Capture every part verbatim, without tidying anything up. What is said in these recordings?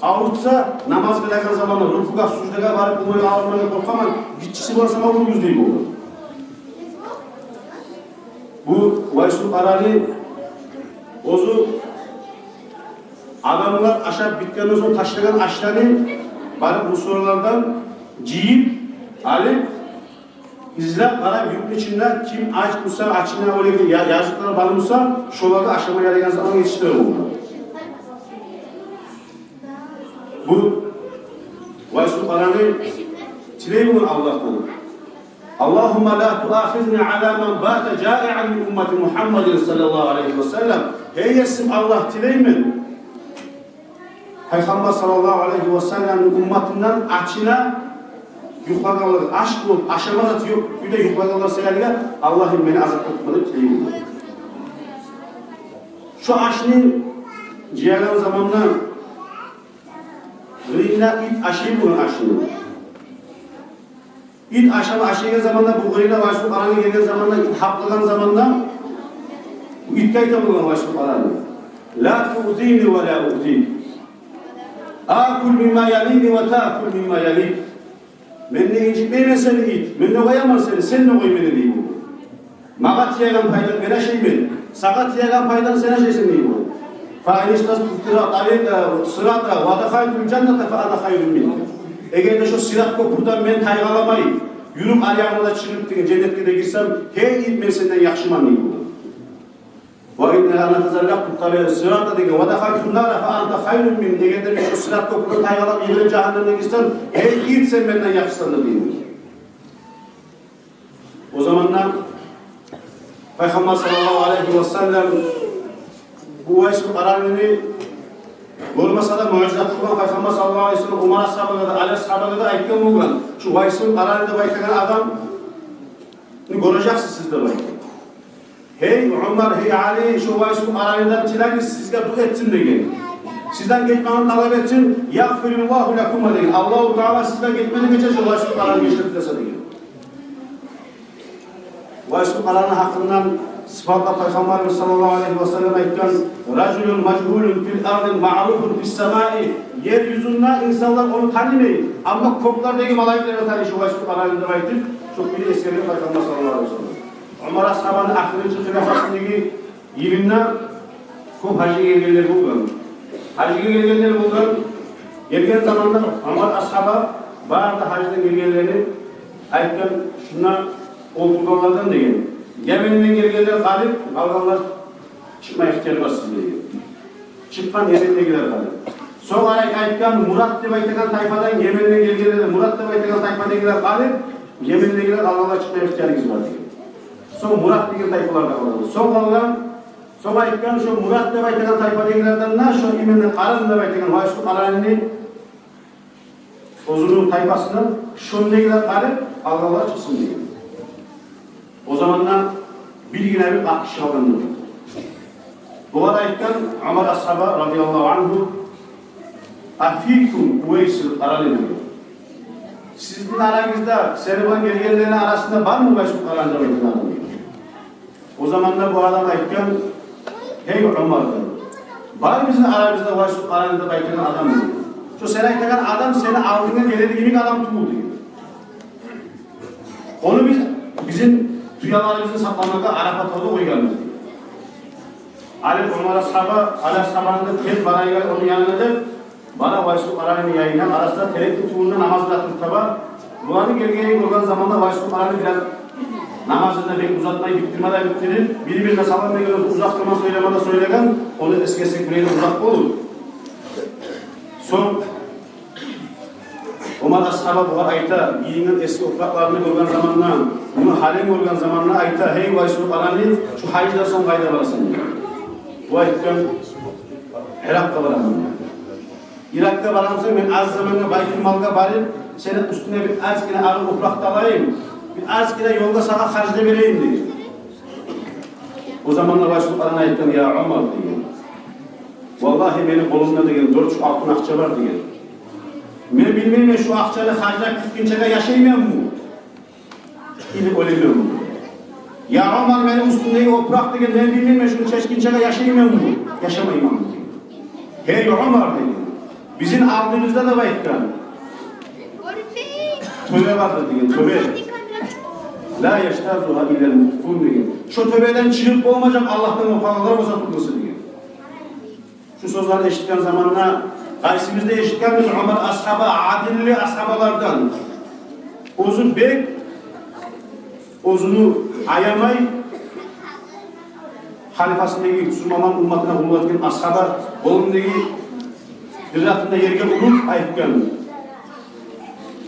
Авуртса, намаз къылагъан заманда рукугъа, суждагъа барып болмай къалмагъа къоркъаман, гиччиси болса, ма ургъуз дей болгъан. Бу Вайсул Къарани оьзю адамлар ашап битгенден сонг ташлагъан ашланы барып мусорлардан жыйып алып, излеп къарап, юртну ичинде ким ач буса, ачына оьлеген я-, языкълар бар буса, шолагъа ашама ярайгъан заман етишдирип болгъан. Бу Вайсул Къарани тилей болгъан Аллагьдан: «Аллагьумма ла туахизни ала ман бата жаиан мин уммати Мухаммадин саллаллагьу алайгьи ва саллам». Гьей Есим Аллагь, тилеймен, Пайхаммар саллаллагьу алайгьи ва салламны умматындан ачына юхлагъанлар, ач болуп, ашама зат ёкъ кюйде юхлагъанлар саялы, Аллагьым, мени азап этме деп тилеймен. Шо ашны жыягъан заманда къырыйында ит ашай болгъан ашны. Ит ашама ашайгъан заманда, бу къырыйына Вайсул Къарани гелген заманда, ит гьаплагъан заманда, бу итге айта болгъан Вайсул Къарани: «Ла туъзини ва ла уъзик. Акул мимма ялини ва таъкул мимма ялик». Мен де инжитмеймен сени, ит, мен де къояман сени, сен де къой мени, дей болгъан. Магъа тиеген пайдан мен ашайман, сагъа тиеген пайдан сен ашайсан, дей болгъан. «Фа ин иштакъта тарикъа, сырата ва дахалтал жанната фа ана хайрун минк». Эгер де шо Сырат кёпюрден мен тайгъаламай юрюп, аръягъына да чыгъып деген, женнетге де гирсем, гьей ит, мен сенден яхшыман, дей болгъан. «Ва ин иштакъта тарикъа, сырата деген, ва дахалтан нара фа анта хайрун минк». Эгер де мен шо Сырат кёпюрден тайгъалап, йыгъылып, жагьаннемге гирсем, гьей ит, сен менден яхшысан, дей болгъан. О заманда Пайхаммар саллаллагьу алайгьи ва саллам бу Вайсул Къаранини гёрмесе де, муъжизат болгъан Пайхаммар саллаллагьу алайгьи ва саллам, Умар асгьабагъа да, Али асгьабагъа да айтгъан болгъан: «Шу Вайсул Къаранини деп айтагъан адамны гёрежексиз сиз», – деп айтгъан. «Гьей Умар, гьей Али, шу Вайсул Къараниден тилегиз, сизге дуа этсин», – деген. «Сизден гечмегин талап этсин, ягъфируллагьу лакума», – деген. «Аллагьу Таала сизден гечмегин гечер, шу Вайсул Къаранини гечирип таса», – деген. Вайсул Къарани гьакъындан сыпатлап Пайхаммарыбыз саллаллагьу алайгьи ва саллам айтгъан: «Ражулун мажгьулун фил арди маъруфун фис самаи». Ер юзюнде инсанлар ону танымай, амма кёклердеги малайиклер таный шу Вайсул Къаранини деп айтып, шо кюйде эсгерген Пайхаммар саллаллагьу алайгьи ва саллам. Умар асгьабаны ахырынчы хилафатындагъы йылында кёп гьажгъа гелгенлер болгъан. Гьажгъа гелгенлер болгъан. Гелген заманда Умар асгьаба бары да гьаждан гелгенлени айтгъан: «Шунда олтургъанлардан, – деген, – Йеменден гелгенлер къалып, къалгъанлар чыкъма ихтияр бар сизде», – деген. Чыкъгъан Йемендегилер къалып. Сонг ай-, айтгъан: «Мурат деп айтагъан тайпадан, Йеменден гелгенлер, Мурат деп айтагъан тайпадагъылар къалып, Йемендегилер, къалгъанлар чыкъма ихтиярыгъыз бар», – деген. Сонг Мурат деген тайпалар да къалгъан. Сонг къалгъан, сонг айтгъан: «Шо Мурат деп айтагъан тайпадагъылардан да, шо именно Къаран деп айтагъан Вайсул Къаранини оьзюню тайпасындан шондагъылар къалып, къалгъанлар чыкъсын», – деген. О заманда биргине бир къыркъ киши къалгъан болгъан. Бугъар айтгъан Умар асгьаба, радияллагьу ангьу: «Афикум Увайсул Къарани?» – деген. «Сизин арагъызда, сени булан гелгенлени арасында бармы Увайсул Къарани?» – деген. О заманда бу адам айтгъан: «Гьей Умар, – деген, – бар бизин арабызда Увайсул Къарани деп айтагъан адам, – деген. – Шо сен айтагъан адам сени алдынга гелеген йимик адам тюгюл, – деген. – Ону биз бизин тюелерибизни сакъламагъа Арапатда къойгъанбыз», – деген. Али Умар асгьаба, Али асгьабаны да тез барайыкъ ону янына деп, бара Вайсул Къаранини янына, къараса, терекни тюбюнде намаз къыла туруп таба. Буланы гелгенин гёрген заманда Вайсул Къарани бираз намазын да бек узатмай, битдирме де битдирип, бири-бирине салам берген, узакъ заман сёйлеме де сёйлеген, ону эсгерсек бираз узакъ болур. Сонг Умар асгьаба бугъар айта, гийинген эски опуракъларын гёрген заманда, муну гьалын гёрген заманда айта: «Гьей Вайсул Къарани, шу гьаждан сонг къайда барасан?» – деген. Бу айтгъан: «Иракъгъа бараман». «Иракъгъа барамысан, мен аз заманда Байтулмалгъа барып, сени уьстюнге бир азгъына арив опуракъ да алайым, бир азгъына ёлгъа сагъа харж да берейим», – деген. О заманда Вайсул Къарани айтгъан: «Я Умар, – деген, – валлагьи, мени къолумда, – деген, – дёрт юз алтын акъча бар, – деген. – Мен билмеймен, шу акъчаны харжлап битгинчеге яшайманмы, или оьлеменми. Я Умар, мени уьстюмдеги опуракъ, – деген, – мен билмеймен, шуну чечгинчеге яшайманмы, яшамайманмы, – деген. – Гьей Умар, – деген, Бизин алдыбызда да айтгъан, тёбе бардыр деген, тёбе. «Ла яжтазугьа иллал муътаффифун» деген. Шо тёбеден чыгъып болмажакъ, Аллагьдан къоркъагъанлар болса тутмаса деген. Шу сёзлени эшитген заманда, къайсыбыз да эшитгенбиз, Умар асгьаба, адилли асгьабалардан. Оьзю бек, оьзюн аямай, халифасындагъы мусулманлар умматына къуллукъ этген асгьаба, къолундагъы бир затын да ерге уруп айтгъан: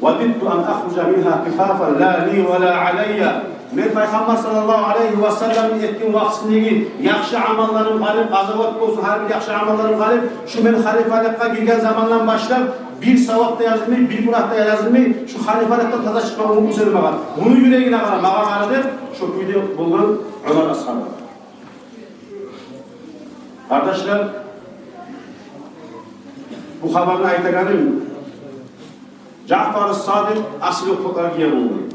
«Вадидту ан ахружа мингьа кифафан ла ли ва ла алайя». Мен Пайхаммар саллаллагьу алайгьи ва салламны этген вакътисиндеги яхшы амалларым къалып, къазават болсун, гьар бир яхшы амалларым къалып, шу мен халифалыкъгъа гирген замандан башлап бир савап да язылмай, бир гюнагь да язылмай, шу халифалыкъдан таза чыкъмагъа умут этмей магъа. Муну юрегине къара, магъа къара деп, шо кюйде болгъан Умар асгьаба. Къардашлар, бу хабарны айтагъаным, Жаъфар ас-Садикъ асил опуракълар гие болгъан.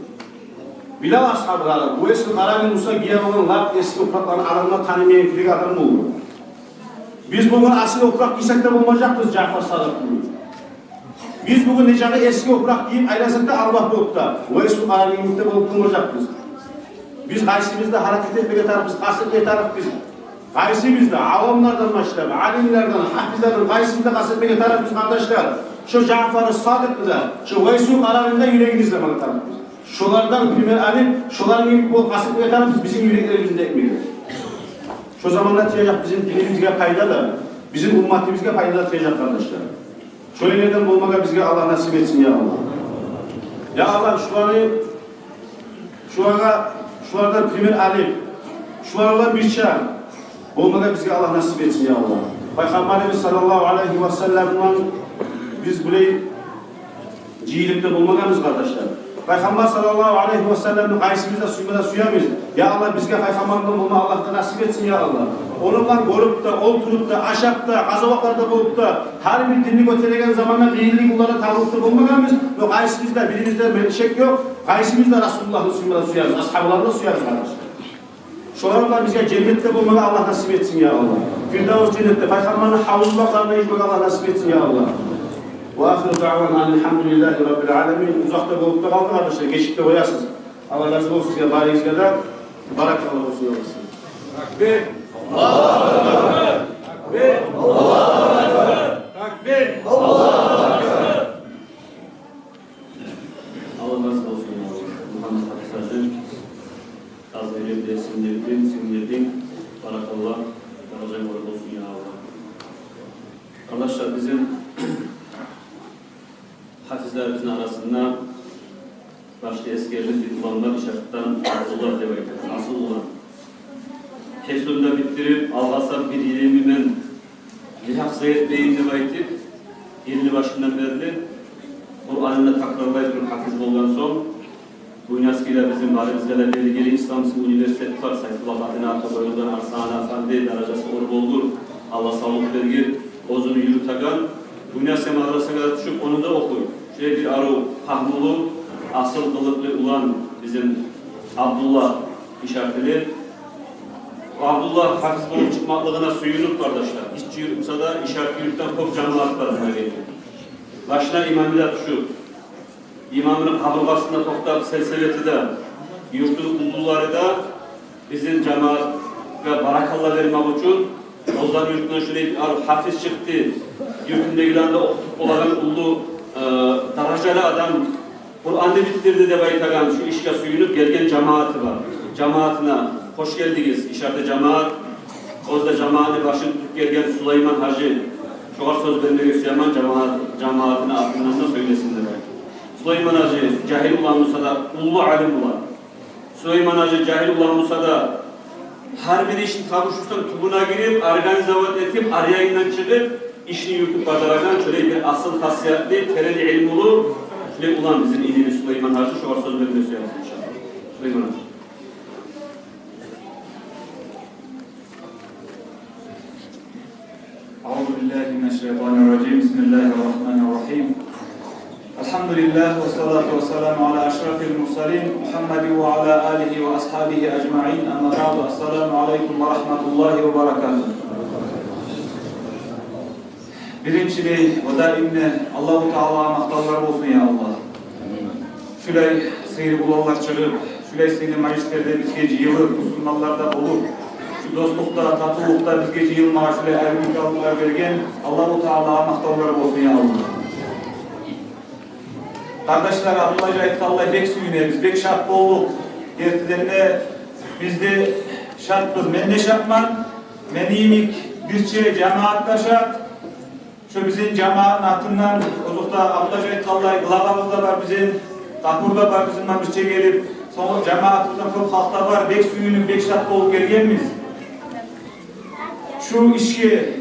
Билал асгьабалар, Увайсул Къарани буса гие болгъан лап эски опуракъланы, адамлар танымайгъан кюйдеги адам болгъан. Биз бугюн асил опуракъ гийсек де болмажакъбыз Жаъфар Садикъ булан. Биз бугюн нечакъы эски опуракъ гийип айлансакъ да, Аллагь болуп да, Увайсул Къарани йимик де болуп болмажакъбыз. Биз къайсыбыз да гьаракат этмеге тарыкъбыз, къаст этмеге тарыкъбыз. Къайсыбыз да, авамлардан башлап, алимлерден, гьафизлерден, къайсыбыз да къаст этмеге тарыкъбыз, къардашлар. Шо Жаъфар ас-Садикъны да, шо Увайсул Къаранини де юрегибизде болмагъа тарыкъбыз. Шолардан пример алып, шолар йимик болуп къаст этмеге тарыкъбыз, бизин юреклерибизде этмеге. Шо заманда тиежек бизин динибизге пайда да, бизин умматыбызгъа пайда да тиежек, къардашлар. Шолайлардан болмагъа бизге Аллагь насип этсин, я Аллагь. Я Аллагь, шуланы, шулагъа, шулардан пример алып, шулар булан бирче болмагъа бизге Аллагь насип этсин, я Аллагь. Пайхаммарыбыз саллаллагьу алайгьи ва саллам булан биз булай жыйылып да болмагъанбыз, къардашлар. Пайхаммар саллаллагьу алайгьи ва салламны къайсыбыз да сюймеге сюебиз. Я Аллагь, бизге Пайхаммар булан болма Аллагь да насип этсин, я Аллагь. Ону булан гёрюп де, олтуруп да, ашап да, къазаватларда болуп да, гьар бир динни гётереген заманда къыйынлы гюнлеге табылып да болмагъанбыз. Но къайсыбыз да, бирибизде мени шек ёкъ, къайсыбыз да Расулуллагьны сюймеге сюебиз, асгьабаларын да сюебиз, къардашлар. Шолар булан бизге женнетде болмагъа Аллагь насип этсин, я Аллагь. Фирдавс женнетде, Пайхаммарны гьавзу бакъларында юзмеге Аллагь насип этсин, я Аллагь. Ва ахиру даъвана анил гьамдулиллагьи раббил аламин. Узакъ да болуп да къалды, къардашлар, гечип де къоясыз. Аллагь рази болсун сизге, барыгъызгъа да. Баракаллагьу фикум, я Аллагь. Такбир. Аллагьу акбар. Такбир. Аллагьу акбар. Аллагь рази болсун, я Аллагь. Мугьаммат Гьафиз гьажи, аз уьйретдинг, сингдирдинг, сингдирдинг. Баракаллагь, даражанг оьр болсун, я Аллагь. Къардашлар, бизин гьафизлерибизни арасында башда эсгерилген бир улан бар, Ишартдан Абдуллагь деп айтылгъан, асил улан. Гьифзун да битдирип, алгъасап, бир йылымны мен бир гьакъ зая этмейим деп айтып, элли башындан берли Къуранны да такрарлай туруп гьафиз болгъан сонг, Буйнакскиде бизин барыбызгъа да белгили исламский университет бар, Сайфуллагь атына аты къоюлгъан, Арслан афанди, даражасы оьр болдур, Аллагь савлукъ бергир, оьзюню юрютеген. Буйнакск мадрасагъа да тюшюп, онда да охуй. Шулай бир арив, пагьмулу, асил къылыкълы улан бизин Абдуллагь Ишартили. Абдуллагь гьафиз болуп чыкъмакълыгъына сююнюп, къардашлар, гиччи юрт буса да, Ишарт юртдан кёп жамаат бар муна гелген. Башына имамы да тюшюп, имамны къабургъасында токътап, сельсовети де, юртну уллулары да бизин жамаатгъа баракалла бермек учун, оьзлени юртундан шулай бир арив гьафиз чыкъды, юртундагъыланы да охутуп болагъан уллу, э, даражалы адам, Къуранны битдирди деп айтагъан, шу ишге сююнюп гелген жамааты бар. Жамаатына хош гелдигиз, Ишарты жамаат. Оьзю де жамаатны башын тутуп гелген Сулайман гьажи. Шогъар сёз бермеге сюемен, жамаат, жамаатны атындан да сёйлесин деп айтып. Сулайман гьажи жагьил улан буса да, уллу алим улан. Сулайман гьажи жагьил улан буса да, гьар бир ишни тапшурсанг, тюбюне гирип, организовать этип, аръягъындан чыгъып, ишни юрютюп бажарагъан, шолай бир асил хасиятлы, терен илмулу бир улан бизин инибиз Сулайман гьажи. Шогъар сёз бермеге сюебиз, иншааллагь. Сулайман гьажи. أعوذ بالله من الشيطان الرجيم. بسم الله الرحمن الرحيم. الحمد لله والصلاة والسلام على أشرف المرسلين محمد وعلى آله وأصحابه أجمعين. أما بعد. السلام عليكم ورحمة الله وبركاته. Биринчилей ва даимде Аллагьу Таалагъа макътавлар болсун, я Аллагь. Шулай сыйлы уланлар чыгъып, шулай сыйлы мажлислерде бизге жыйылып, бусурманлар да болуп, шу дослукъда, татывлукъда бизге жыйылмагъа шулай эркинликлер берген Аллагьу Таалагъа макътавлар болсун, я Аллагь. Къардашлар, Абдулгьажи айтгъанлай, бек сююнебиз, бек шат болдукъ. Гертиден де, биз де шатбыз, мен де шатман, мени йимик бирче жамаат да шат. Шо бизин жамаатны атындан, озокъда, Абдулгьажи айтгъанлай, главабыз да бар бизин, Гъапур да бар бизин булан бирче гелип, сонг жамаатыбыздан кёп халкъ да бар, бек сююнюп, бек шат болуп гелгенбиз. Шу ишге,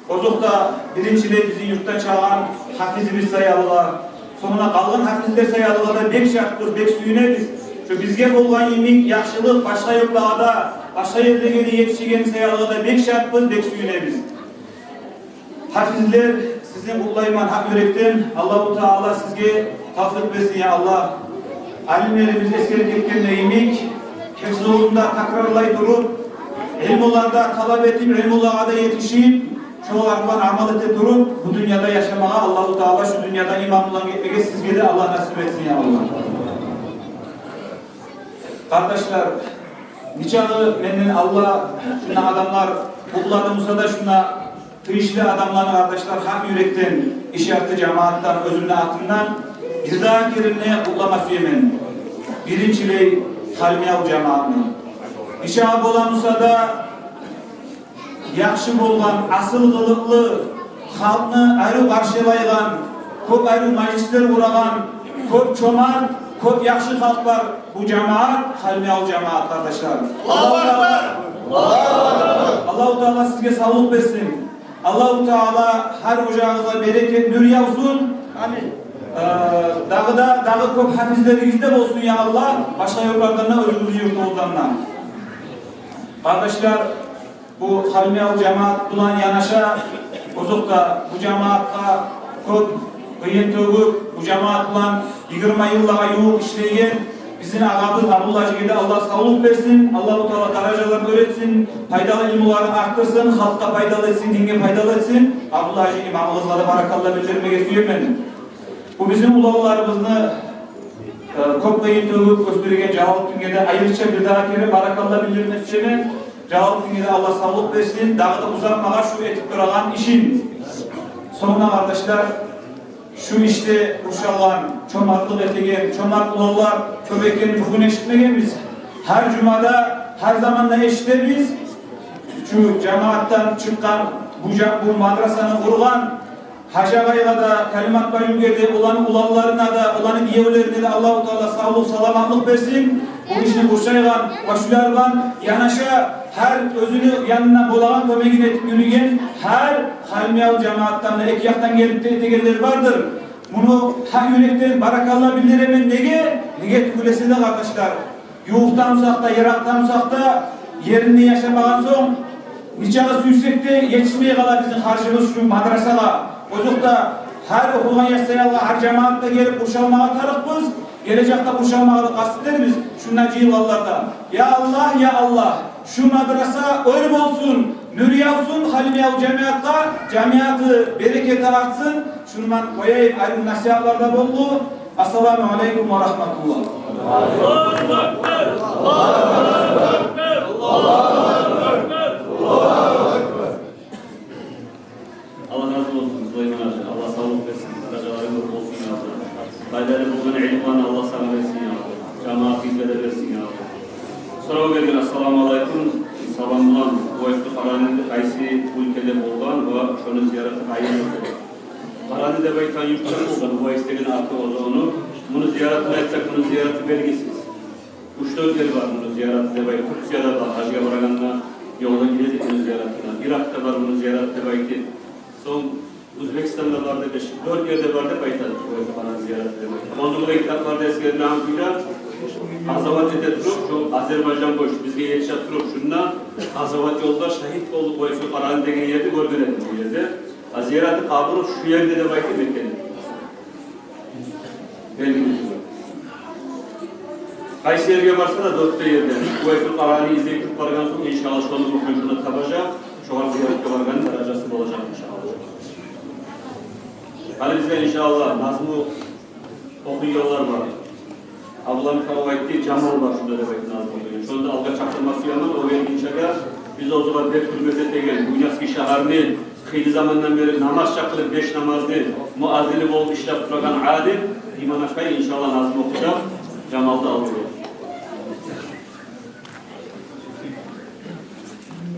озокъда, биринчилей бизин юртдан чыкъгъан гьафизибиз саялыгъа, сонг къалгъан гьафизлер саялыгъа да бек шатбыз, бек сююнебиз. Шо бизге болгъан йимик яхшылыкъ башгъа юртлагъа да, башгъа ерлеге де етишеген саялыгъа да бек шатбыз, бек сююнебиз. Гьафизлер, сизин къутлайман гьакъ юрекден. Аллагьу Таала сизге тавфикъ берсин, я Аллагь. Алимлерибиз эсгерип гетгенлей йимик, гьифзугъузну да такрарлай туруп, илмуланы да талап этип, илмулагъа да етишип, шолар булан амал эте туруп, бу дюньяда яшамагъа Аллагьу Таала, шу дюньядан иман булан гетмеге сизге де Аллагь насип этсин, я Аллагь. Къардашлар, нечакъы менден алда шунда адамлар къутлады буса да, шунда тийишли адамланы, къардашлар, гьакъ юрекден, Ишарты жамаатдан, оьзюмню атымдан бирдагъы керен де къутлама сюемен. Биринчилей Халимбекавул жамаатны. Нечакъы бола буса да, яхшы болгъан, асил къылыкълы, халкъны арив къаршылайгъан, кёп арив мажлислер къурагъан, кёп чомарт, кёп яхшы халкъ бар бу жамаат, Халимбекавул жамаат, къардашлар. Аллагьу Таала, Аллагьу Таала сизге савлукъ берсин. Аллагьу Таала гьар ожагъыгъызгъа берекет, нюр явсун. Амин. Э, дагъы да, дагъы кёп гьафизлеригиз де болсун, я Аллагь, башгъа юртлардан да, оьзюгюзню юртугъуздан да. Къардашлар, бу Халимбекавул жамаат булан янаша, озокъда, бу жамаатгъа кёп къыйын тёгюп, бу жамаат булан йигирма йыллагъа ювукъ ишлеген бизин агъабыз Абдулгьажиге де Аллагь савлукъ берсин, Аллагьу Таала даражаларын оьр этсин, пайдалы илмуларын артдырсын, халкъгъа пайдалы этсин, динге пайдалы этсин. Абдулгьажи имамыбызгъа да баракалла билдирмеге сюемен. Бу бизин уланларыбызны, э, кёп къыйын тёгюп оьсдюрген Жалалутдинге де айрыча бирдагъы керен баракалла билдирме сюемен. Жалалутдинге де Аллагь савлукъ берсин, дагъы да узатмагъа шу этип турагъан ишин. Сонг да, къардашлар, шу ишде къуршалгъан, чомартлыкъ этеген, чомарт уланлар кёп экенин бугюн эшитмегенбиз. Гьар жумада, гьар заманда эшитебиз. Шу жамаатдан чыкъгъан, бу жа-, бу мадрасаны къургъан Гьажи агъайгъа да, Калимат баювге де, оланы уланларына да, оланы гиевлерине де Аллагьу Таала савлукъ, саламатлыкъ берсин. Бу ишни къуршайгъан ва шулар булан янаша гьар оьзюню янындан болагъан кёмегин этип юрюген гьар Халимбекавул жамаатдан да, эки якъдан гелип де этегенлер бардыр. Муну гьакъ юрекден баракалла билдиремен. Неге? Неге тюгюл эсе де, къардашлар, ювукъда бусакъ да, йыракъда бусакъ да, еринде яшамагъан сонг, нечакъы сюйсек де, етишмей къала бизин харжыбыз шу мадрасагъа. Озокъда, гьар охугъан яш саялы гьар жамаатда гелип къуршалмагъа тарыкъбыз, гележекде къуршалмагъа да къаст этербиз шунда жыйылгъанларда. Я Аллагь, я Аллагь, шу мадраса оьр болсун, нюр явсун Халимбекавул жамиятгъа, жамияты берекети артсын. Шуну ман къояйым, арив насигьатлар да болду. Ассаламу алейкум ва рагьматуллагь. Аллагь рази болсун, Сулайман гьажи. Аллагь савлукъ берсин, даражаларынг кёп болсун, я Аллагь. Пайдалы болгъан илмуланы Аллагь сагъа берсин, я Аллагь. Жамиятыбызгъа да берсин, я Аллагь. Сорав берген, ассаламу алейкум. Салам булан, Увайсул Къарани къайсы уьлкеде болгъан ва шону зияраты къайда болгъан? Къарани деп айтагъан юртда болгъан, Увайс деген аты оьзю ону. Муну зияратын айтсакъ, муну зияраты белгисиз. Уьч-дёрт ер бар муну зияраты деп айтып, Турцияда бар, гьажгъа барагъанда ёлда геледи муну зияраты. Иракъда бар муну зияраты деп айтып. Сонг Оьзбекстанда бар деп, беш, дёрт ерде бар деп айтады, Увайсул Къарани зияраты деп айтып. Ону булай китапларда эсгерилген кюйде, къазават эте туруп, шо Азербайжан бош, бизге етише туруп, шунда къазават ёлда шагьит болду Увайсул Къарани деген ерде гёрген эдим, бу ерде. А зияраты къабуру шу ерде деп айтып, Меккеде. Белгили тюгюл. Къайсы ерге барса да, дёрт де ерде Увайсул Къарани излей туруп баргъан сонг, иншааллагь, шону рухун шонда табажакъ, шогъар зияратгъа баргъанны даражасы болажакъ, иншааллагь. Гьали бизге, иншааллагь, назму охуйгъанлар бар. Абдулла Михайлов айтды, Жамал бар шунда деп айтды назму охуйгъан. Шону да алгъа чакъырма сюемен, о гелгинчеге биз оьзюне бек гьюрмет этеген, Буйнакский шагьарны хыйлы замандан берли намаз чакъырып, беш намазны муаззини болуп ишлеп турагъан алим Иман Акъай, иншааллагь, назму охуйгъан, Жамалны алды.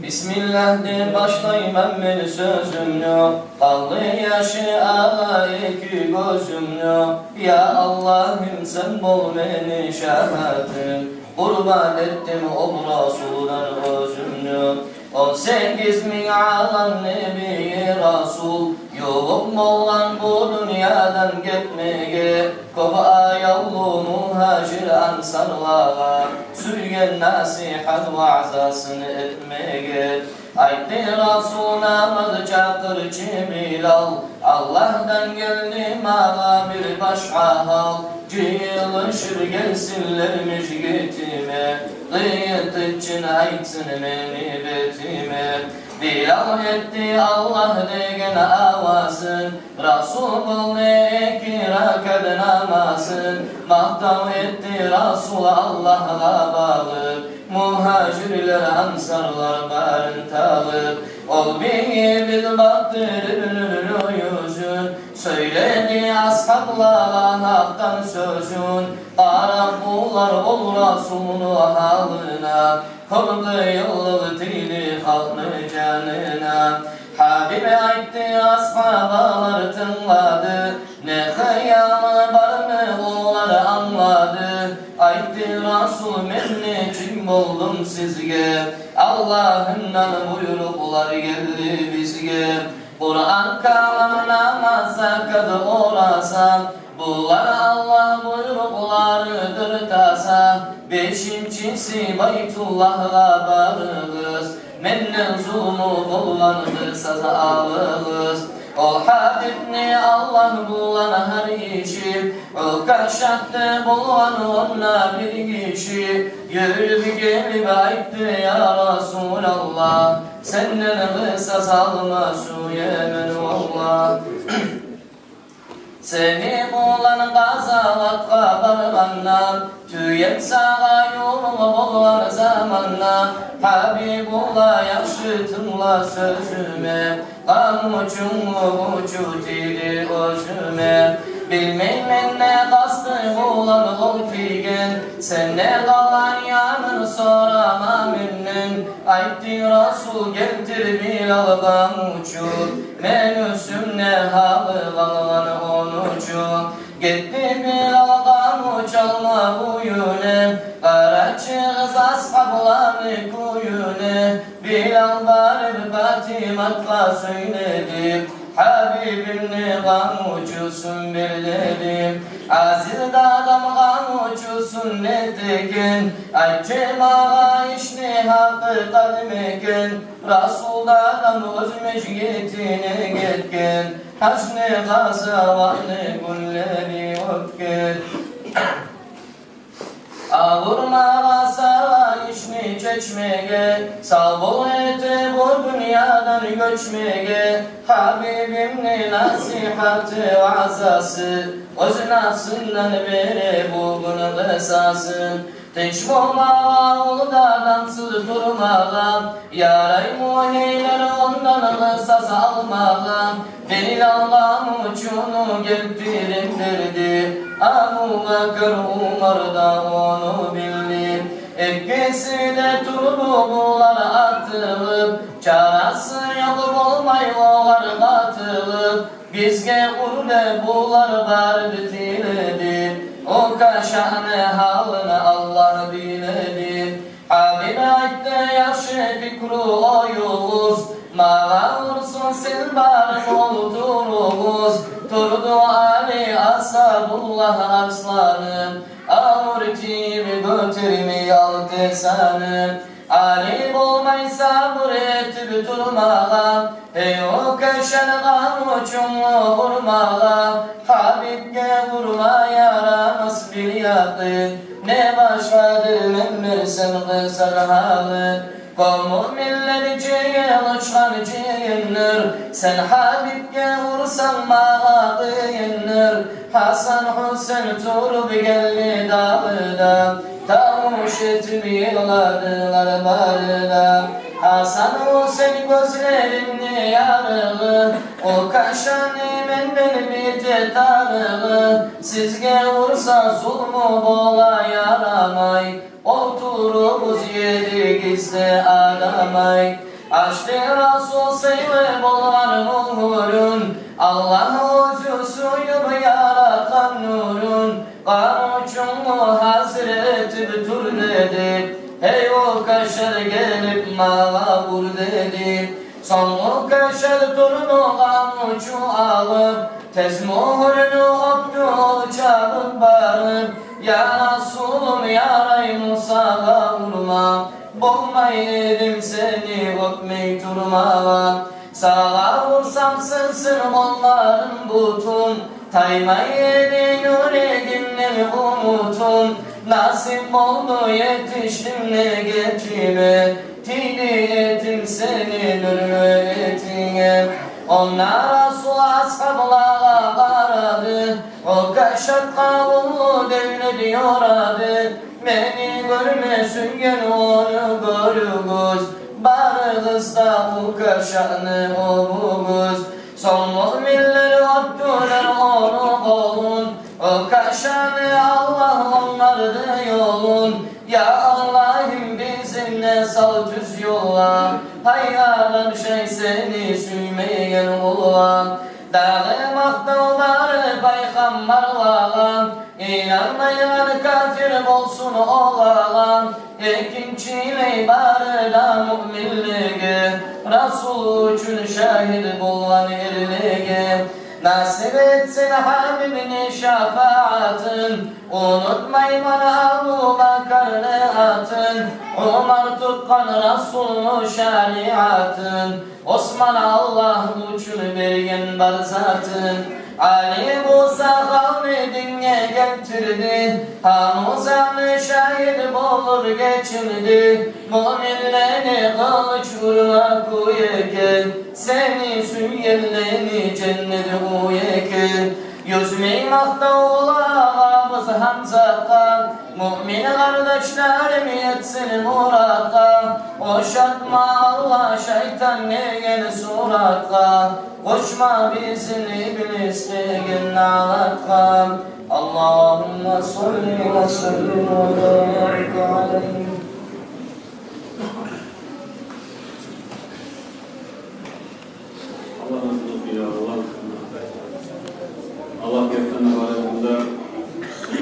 Бисмиллагь деп башлайман мен сёзюмню, къанлы яшы агъа эки гёзюмню. Я Аллагьым, сен бол мени шагьатым, къурбан этдим ол Расулдан оьзюмню. Он сегиз минг алам небийи Расул, ювукъ болгъан бу дюньядан гетмеге, кёп аявлу мугьажир ансарлагъа, сюйген насигьат ваъзасын этмеге. Айтды Расул: намаз чакъырчы, Билал, Аллагьдан гелди магъа бир башгъа гьал. Жыйылышып гелсинлер межитиме, къыйын тынчын айтсын мени бетиме. Билал этди Аллагь деген авазын, Расул къылды эки ракат намазын. Макътав этди Расул Аллагьгъа багъып, мугьажирлер, ансарлар барын тагъып. Ол бийибиз бакъдырып нюрлю юзюн, сёйледи асгьаблагъа гьакъдан сёзюн. Къарап булар ол Расулну гьалына, кёп къыйынлыкъ тийди халкъны жанына. Гьабиб айтды, асгьабалар тынглады, не хыялы барны олар англады. Айтды Расул: мен нечик болдум сизге? Аллагьымдан буйрукълар гелди бизге. Къуран, калам, намаз, закат, ораза, булар Аллагь буйрукъларыдыр таза. Бешинчиси: Байтуллагьгъа барыгъыз, менден зулму болгъан къысас алыгъыз. Ол Гьабибни Аллагь булан гьар иши, Укашатда болгъан онда бир гиши. Юрюп гелип айтды: я Расулаллагь, сенден къысас алма сюемен валлагь. Сени булан къазаватгъа баргъанда, тюем сагъа ювукъ болгъан заманда, Гьабибуллагь, яхшы тынгла сёзюме, къамучунгну учу тийди оьзюме. Билмеймен не къасты булан ол тийген, сенде къалгъан янын сорама менден. Айтды Расул: гелтир, Билал, къамучу, мени уьстюмде гьалы къалгъан он учу. Гетди Билал къамуч алма уьюне, къарачыгъыз асгьабланы кююне. Билал барып Патиматгъа сёйледи, Гьабибимни къамучусун бер деди. Азиз дадам къамучусун нетеген, айтчы магъа, ишни гьакъыкъатмы экен? Расул дадам оьз межитине гетген, гьажны къазаватны гюнлери оьтген. Авур магъа сагъа ишни чечмеге, сав бол этип бу дюньядан гёчмеге. Гьабибимни насигьаты, ваъзасы, оьз нафсындан бере бугюн къысасын. Тынч болмагъа, ол да адамсыз турмагъа, яраймы гьейлер ондан къысас алмагъа? Билал къамучуну гелтирин берди, Абубакар, Умар да ону билди. Экиси де турду булар атылып, чарасы ёкъ болмай огъар къатылып. Бизге ур деп булар барып тиледи, Укашаны гьалын Аллагь биледи. Гьабиб айтды: яхшы пикру, оюгъуз, магъа урсун сен барып олтуругъуз. Турду Али, Асадуллагь арсланы, авур тийип гётермей алты саны. Али болмай сабур этип турмагъа, гьей, Укашан, къамучунгну урмагъа. Гьабибге урма ярамас бир якъын, не башгъадыр мен берсем къысар гьалын. Къавму миллет жыйылышгъан жыйындыр, сен Гьабибге урсанг, магъа къыйындыр. Гьасан, Гьусен туруп гелди дагъы да, тавуш этип йыгъладылар бары да. Гьасан, Гьусен гёзлерини ярыгъы, Укашаны менден бите тарыгъы. Сизге урса зулму бола ярамай, олтуругъуз еригизде, адамай. Ачды Расул сыйлы болгъан мюгюрюн, Аллагь оьзю сююп яратгъан нюрюн. Къан учун гьазир этип тур деди, гьей Укашар, гелип магъа ур деди. Сонг Укашар турду къан учу алып, тез мюгюрню оьпдю ол чабып барып. Я Расулум, ярайму сагъа урма, болмай эдим сени оьпмей турмагъа. Сагъа урсам сынсын къолларым, бутум, таймай эди юрегимден умутум. Насип болду, етишдим негетиме, тийди этим сени нюрлю этинге. Онда Расул асгьаблагъа къарады, Укашатгъа уллу девлет ёрады. Мени гёрме сюйген ону гёрюгюз, барыгъыз да Укашаны оьбюгюз. Сонг муъминлер оьпдюлер ону къолун, Укашаны Аллагь онгарды ёлун. Я Аллагьым, бизин де сал тюз ёлгъа, гьай араб шай сени сюймейген къулгъа. Дагъы макътав бары пайхаммарлагъа, инанмайгъан капир болсун олагъа. Экинчилей бары да муъминлеге, Расул учун шагьит болгъан эрлеге. Насип этсин Гьабибни шафагьатын, унутмайман Абубакарны атын. Умар тутгъан Расулну шариатын, Осман Аллагь учун берген бар затын. Али буса халкъны динге гелтирди, Гьамзаны шагьит болуп гечирди. Муъминлени къылыч урма кюй экен, сени сюйгенлени женнет уьй экен. Юз минг макътав олагъа биз Гьамзатгъа, муъмин къардашларым етсин муратгъа. Ошатма Аллагь шайтан деген суратгъа, къошма бизин иблис деген налатгъа. Аллагьумма салли ва саллим ва барик алайгьи. Аллагь разы болсун, я Аллагь. Аллагь яратгъан барыгъызны да,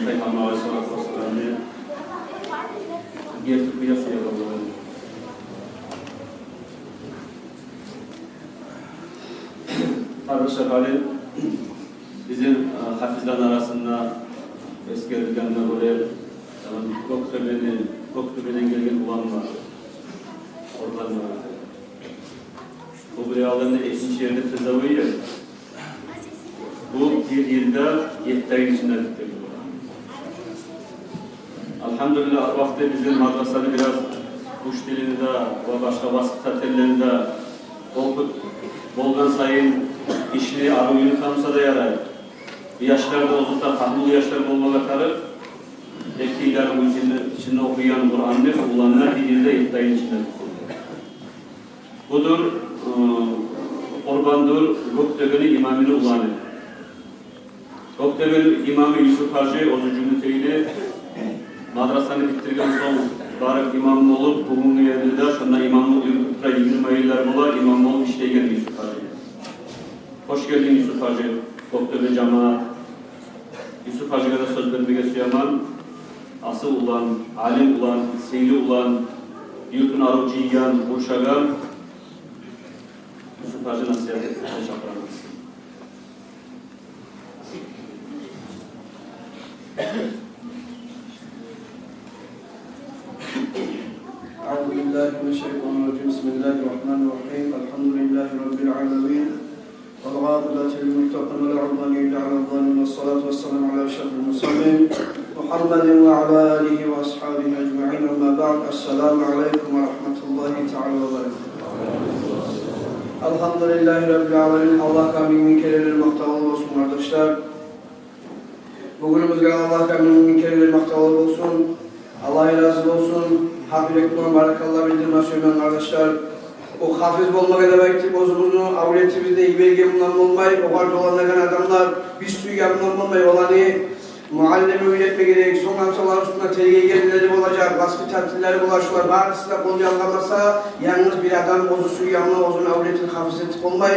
Пайхаммар алайгьиссалату вассаламны гертип билесиз, я Аллагь. Къардашлар, гьали бизин, э, гьафизлени арасында эсгерилгенине гёре, э, Гёктёбени, Гёктёбеден гелген улан бар. Къурбан бар. Бу бир алгъанда экинчи ерде призовой ер. Бу бир йылда етти айны ичинде битген. Алгьамдулиллагь, о вакъти бизин мадрасаны бираз учителлени де ва башгъа воспитательлени де опыт болгъан сайын, ишни арив юрютме буса да ярай. Яшлар да озокъда, фагьмулу яшлар болмагъа тарыкъ. Эки йыллар, уьч йылны ичинде охуйгъан Къуранны уланлар бир йылда етти айны ичинде битген. Будур, э, Къурбандур Гёктёбени имамыны уланы. Гёктёбени имамы Юсуп гьажи, оьзю жюнгютейлик, мадрасаны битдирген сонг барып имам болуп, бугюнгю ерде де шонда имамлыкъ юрютюп тура, йигирма йыллар бола имам болуп ишлейген Юсуп гьажи. Хош гелдинг, Юсуп гьажи, Гёктёбе жамаат. Юсуп гьажиге де сёз бермеге сюемен. Асил улан, алим улан, сыйлы улан, юртун арив жыйгъан, къуршагъан. Юсуп гьажи, насигьат этме чакъыраман. أعوذ بالله من الشيطان الرجيم. بسم الله الرحمن الرحيم. الحمد لله رب العالمين. والعاقبة للمتقين ولا عدوان إلا على الظالمين. والصلاة والسلام على أشرف المرسلين محمد وعلى آله وأصحابه أجمعين. أما بعد. السلام عليكم ورحمة الله. Аллагьу таала. Алгьамдулиллагьи раббил аламин. Аллагьгъа минг-минг керенлер макътавлар болсун, къардашлар. Бугюнюбюзге Аллагьгъа минг-минг керенлер макътавлар болсун. Аллагь рази болсун. Гьакъ юрек булан баракалла билдирме сюемен, къардашлар. О гьафиз болмагъа деп айтып, оьзюбюзню авлетибизни йиберген булан болмай, огъар доланагъан адамлар биз сюйген булан болмай, оланы муаллими уьйретме герек, сонг анса олар уьстюнде тергейгенлери болажакъ, воспитательлери болар, шулар барысы да къол ялгамаса, янгыз бир адам оьзю сюйген булан оьзюню авлетин гьафиз этип болмай.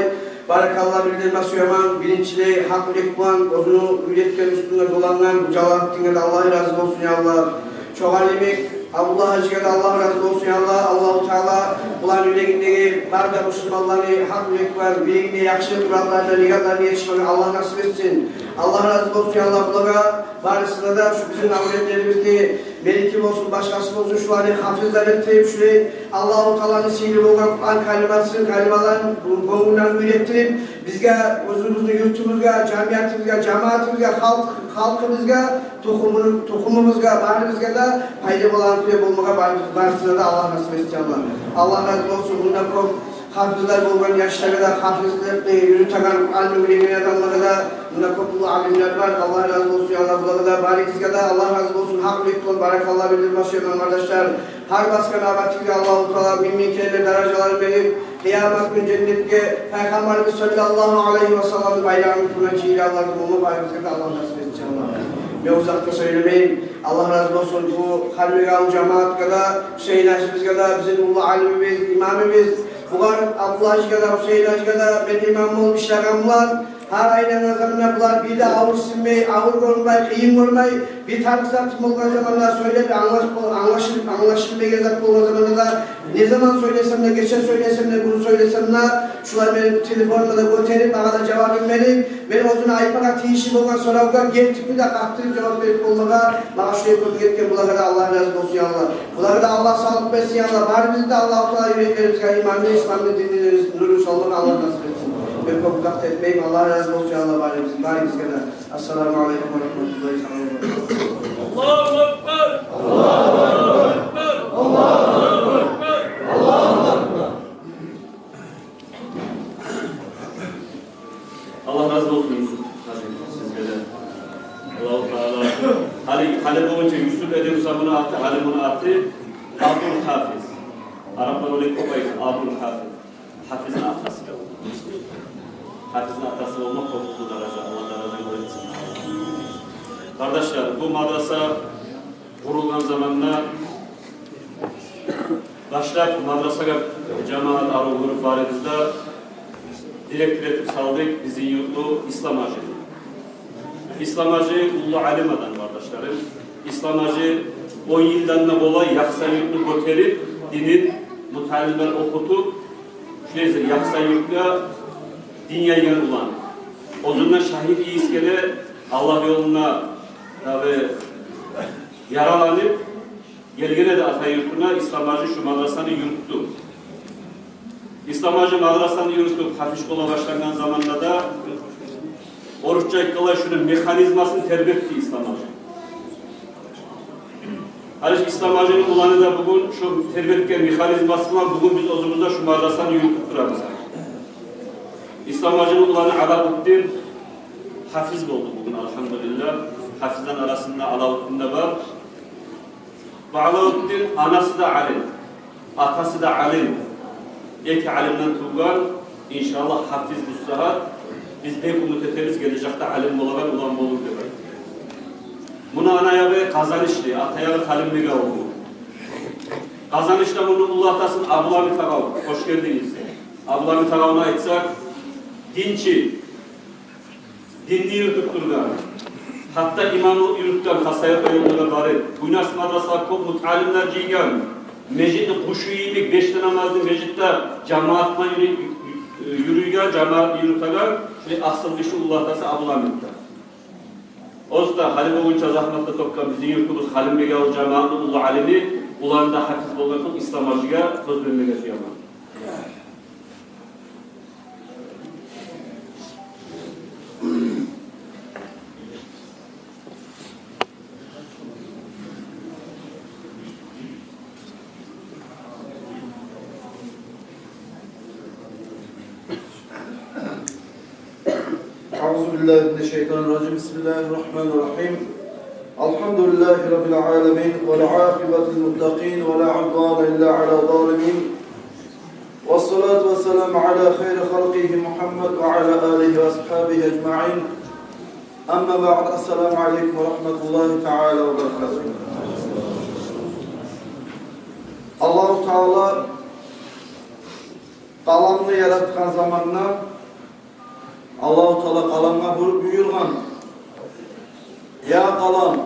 Баракалла билдирме сюемен, биринчилей, гьакъ юрек булан оьзюню уьйретген, уьстюнде долангъан бу Жалалутдинге де Аллагь рази болсун, я Аллагь. Шогъар йимик Абдуллагь гьажиге де Аллагь рази болсун, я Аллагь. Аллагьу таала буланы юрегиндеги бары да бусурманланы гьакъ юрек булан, юрегинде яхшы къуранларына, нигатларына етишмеге Аллагь насип этсин. Аллагь рази болсун, я Аллагь, булагъа барысына да, шу бизин авлетлерибизни, меники болсун, башгъасы болсун, шуланы гьафизлер этип, шулай Аллагьу тааланы сыйлы болгъан Къуран калимасын, калималарын гёнгюнден уьйретдирип, бизге, оьзюбюзню юртубузгъа, жамиятыбызгъа, жамаатыбызгъа, халкъ-, халкъыбызгъа, тухумуну-, тухумубузгъа, барыбызгъа да пайда болагъан кюйде болмагъа барыбыз-, барысына да Аллагь насип этсин, я Аллагь. Аллагь рази болсун. Мунда кёп гьафизлер болгъан, яшлагъа да гьафизликни юрютеген, Къуранны уьйретеген адамлагъа да мунда кёп уллу алимлер бар. Аллагь рази болсун, я Аллагь, булагъа да, барыгъызгъа да Аллагь рази болсун. Гьакъ юрек булан баракалла билдирме сюемен, къардашлар. Гьар басгъан абатыгъызгъа Аллагьу таала минг-минг керенлер даражалар берип, къыямат гюн женнетге Пайхаммарыбыз саллаллагьу алайгьи ва салламны байрагъыны уьстюне жыйылар деп умут, барыбызгъа да Аллагь насип этсин, я Аллагь. Мен узакъ да сёйлемейим. Аллагь рази болсун бу Халимбекавул жамаатгъа да, Гьусейн гьажибизге де, бизин уллу алимибиз, имамыбыз, бугъар, Абдуллагь гьажиге де, Гьусейн гьажиге де, мен имам болуп ишлеген булан, гьар айлангъан заманда булар бир де авур сюймей, авур гёрмей, къыйын гёрмей, бир тарыкъ зат болгъан заманда сёйлеп англаш-, англашыл-, англашылмайгъан зат болгъан заманда да, не заман сёйлесем де, гече сёйлесем де, гюн сёйлесем де, шулар мени телефонумда да гётерип, магъа да жавабын берип, мен оьзюню айтмагъа тийишли болгъан соравгъа гертими де къаттырып жавап берип болмагъа магъа шулай кёмек этген булагъа да Аллагь рази болсун, я Аллагь. Булагъа да Аллагь савлукъ берсин, я Аллагь. Барыбызны да Аллагьу таала юреклерибизге иманны, исламны, динни нюрюн салмагъа Аллагь насип этсин. Мен кёп узакъ этмейим. Аллагь рази болсун, я Аллагь, барыбыз-, барыбызгъа да. Ассаламу алейкум ва рагьматуллагьи ва баракатугь. Аллагьу акбар! Аллагьу акбар! Аллагьу акбар! Аллагьу акбар! Аллагь рази болсун, Юсуп гьажи, сизге де. Аллагьу таала. Гьали, гьали болгъунча Юсуп эди буса, муну аты, гьали муну аты Абдул Гьафиз. Араплар олай кёп айта, Абдул Гьафиз. Гьафизни атасы. Гьафизни атасы болмакъ кёп уллу даража, Аллагь даражаны оьр этсин. Къардашлар, бу мадраса къурулгъан заманда башлап мадрасагъа жамаат арив гёрюп барыбыз да, директор этип салдыкъ бизин юртлу Ислам гьажи. Ислам гьажи уллу алим адам, къардашларым. Ислам гьажи он йылдан да болай Яхсай юртну гётерип, динин, муталимлер охутуп, шулай Яхсай юртгъа дин яйгъан улан. Оьзюнден шагьит ийис геле, Аллагь ёлунда дагъы яраланып, гелген эди ата юртуна, Ислам гьажи шу мадрасаны юрютдю. Ислам гьажи мадрасаны юрютюп, гьафиз бола башлангъан заманда да, орусча айтгъанлай, шуну механизмасын тербетди Ислам гьажи. Гьали Ислам гьажини уланы да бугюн шу тербетген механизмасы булан бугюн биз оьзюбюз де шу мадрасаны юрютюп турабыз. Ислам гьажини уланы Алавутдин гьафиз болду бугюн, алгьамдулиллагь. Гьафизлени арасында Алавутдин де бар. Бу Алавутдин анасы да алим, атасы да алим. Эки алимден тувгъан, иншааллагь, гьафиз бу сагьат. Биз бек умут этебиз, гележекде алим болагъан улан болур деп айтып. Муну ана ягъы къазанышли, ата ягъы Халимбекавуллу. Къазанышда муну уллу атасын Абуламит агъав, хош гелдигиз. Абуламит агъавну айтсакъ, динчи, динни юрютюп тургъан, гьатта имамлыкъ юрютген Хасавюрт районуна барып, Буйнакск мадрасагъа кёп муталимлер жыйгъан, межитни къушу йимик беш де намазны межитде жамаат булан юрю-, юрюйген, жамаатны юрютеген, шулай асыл гиши уллу атасы Абуламит де. Оьзю де гьали болгъунча загьмат да тёкген бизин юртубуз Халимбекавул жамаатны уллу алими, уланы да гьафиз болгъан сонг Ислам гьажиге сёз бермеге сюемен. بالله من الشيطان الرجيم. بسم الله الرحمن الرحيم. الحمد لله رب العالمين، والعاقبة للمتقين، ولا عدوان إلا على الظالمين، والصلاة والسلام على خير خلقه محمد وعلى آله وأصحابه أجمعين. أما بعد، السلام عليكم ورحمة الله تعالى وبركاته. Аллагьу Таала къаламны яратгъан заманда Аллагьу Таала къаламгъа буй-, буюргъан: «Я къалам,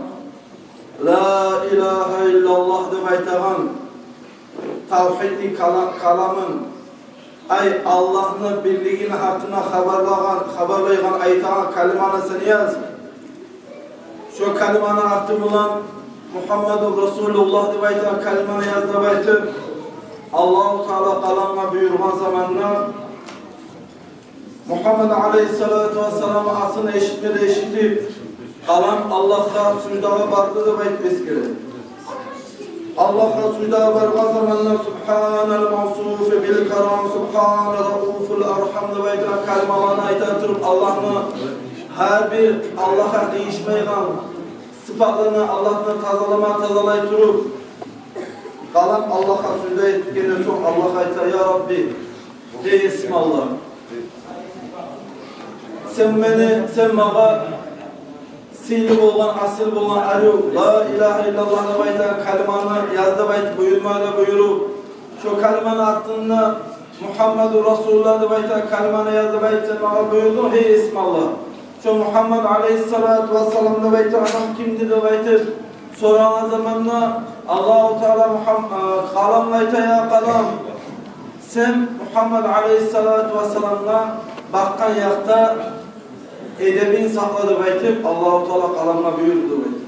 ла илагьа иллаллагь деп айтагъан тавгьидни кала-, каламын, ай, Аллагьны бирлигини гьакъында хабарлагъан, хабарлайгъан, айтагъан калиманы сен яз. Шо калиманы арты булан Мухаммадун Расулуллагь деп айтагъан калиманы яз», — деп айтып, Аллагьу Таала къаламгъа буюргъан заманда, Мухаммад алейгьиссалату вассаламны атын эшитме де эшитип, къалам Аллагьгъа суждагъа барды деп айтып эсгере. Аллагьгъа суждагъа баргъан заманда: «Субгьанал мавсуфи бил карам, субгьана рауфул архам» деп айтагъан калималаны айта туруп, Аллагьны гьар бир Аллагьгъа къыйышмайгъан сыпатларына Аллагьны тазалама, тазалай туруп, къалам Аллагьгъа сужда этгенден сонг Аллагь айта: «Я Рабби, гьей Есим Аллагь, сен мени, сен магъа сыйлы болгъан, асил болгъан арив ла илагьа иллаллагь деп айтагъан калиманы яз деп айтып буюрма да буюруп, шо калиманы артында Мухаммадун Расулуллагь деп айтагъан калиманы яз деп айтып сен магъа буюрдунг, гьей Есим Аллагь. Шо Мухаммад алейгьиссалату вассалам деп айтагъан адам кимдир?» — деп айтып сорагъан заманда, Аллагьу Таала Мухам-, э, къаламгъа айта: «Я къалам, сен Мухаммад алейгьиссалату вассаламгъа бакъгъан якъда эдебинг сакъла», — деп айтып, Аллагьу Таала къаламгъа буюрду деп айта.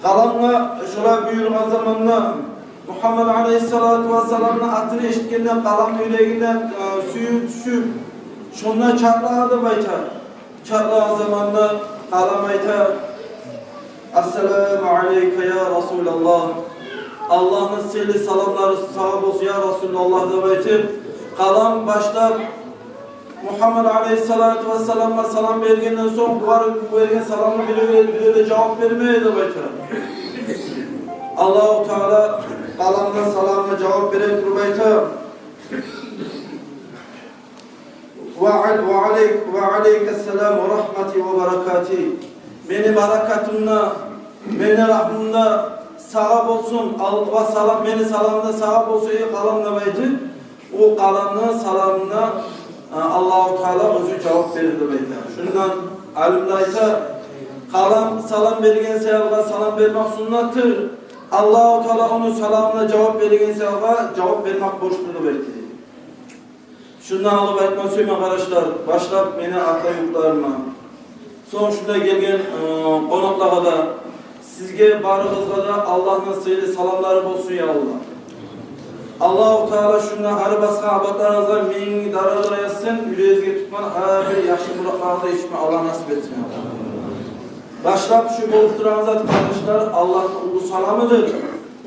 Къаламгъа шолай буюргъан заманда Мухаммад алейгьиссалату вассаламны атын эшитгенде къалам юрегинден, э, сююв тюшюп, шонда чартлай деп айта. Чартлайгъан заманда къалам айта: «Ассаламу алейка, я Расулаллагь. Аллагьны сыйлы саламлары сагъа болсун, я Расулаллагь», — деп айтып, къалам башлап Мухаммад алейгьиссалату вассаламгъа салам бергенден сонг, булар берген саламны бири де, бири де жавап бермей деп айта. Аллагьу Таала къаламгъа саламына жавап бере туруп айта: «Ва ал-, ва алейк-, ва алейкассалам ва рахмати ва баракати. Мени баракатым да, мени рагьмум да сагъа болсун, ал-, ва салам, мени саламым да сагъа болсун, эй къалам», — деп айтып, о къаламны саламына, а, Аллагьу Таала оьзю жавап берди деп айта. Шундан алимлер айта: къалам салам берген саялгъа салам бермек суннатдыр. Аллагьу Таала ону саламына жавап берген саялгъа жавап бермек борчдур деп айта. Шундан алып айтма сюемен, къардашлар, башлап мени ата юртларыма, сонг шунда гелген, э, къонакълагъа да, сизге барыгъызгъа да Аллагьны сыйлы саламлары болсун, я Аллагь. Аллагьу Таала шунда гьар басгъан абатларыгъызгъа минг даража язсын, уьюгюзге тутгъан гьар бир яхшы муратларыгъызгъа етишме Аллагь насип этсин, я Аллагь. Башлап шу болуп турагъан зат, къардашлар, Аллагьны уллу саламыдыр.